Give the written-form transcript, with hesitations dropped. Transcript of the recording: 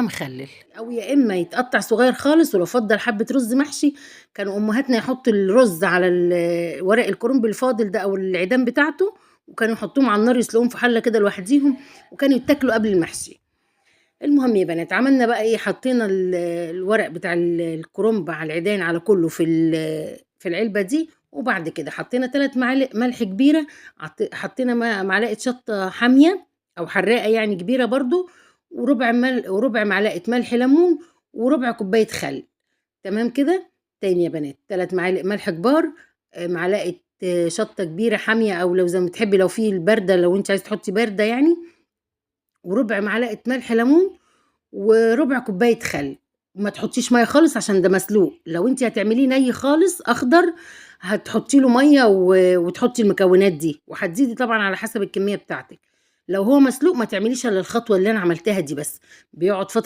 مخلل، او يا اما يتقطع صغير خالص. ولو فضل حبه رز محشي، كانوا امهاتنا يحطوا الرز على ورق الكرنب الفاضل ده او العيدان بتاعته، وكانوا يحطوهم على النار يسلقوهم في حله كده لوحديهم، وكانوا يتاكلوا قبل المحشي. المهم يا بنات، عملنا بقى ايه؟ حطينا الورق بتاع الكرنب على العيدان على كله في العلبة دي. وبعد كده حطينا 3 معالق ملح كبيرة، حطينا معلقه شطه حامية او حراقه يعني كبيرة برضو، وربع معلقه ملح ليمون، وربع كوباية خل. تمام كده؟ تاني يا بنات، 3 معالق ملح كبار، معلقه شطه كبيرة حامية، او لو زي ما بتحبي، لو في البارده، لو انت عايزه تحطي باردة يعني، وربع معلقه ملح ليمون، وربع كوباية خل. ما تحطيش مية خالص عشان ده مسلوق. لو انت هتعمليه ني خالص اخضر هتحطي له مية وتحطي المكونات دي، وهتزيدي طبعا على حسب الكمية بتاعتك. لو هو مسلوق ما تعمليش الا الخطوة اللي انا عملتها دي بس، بيقعد فترة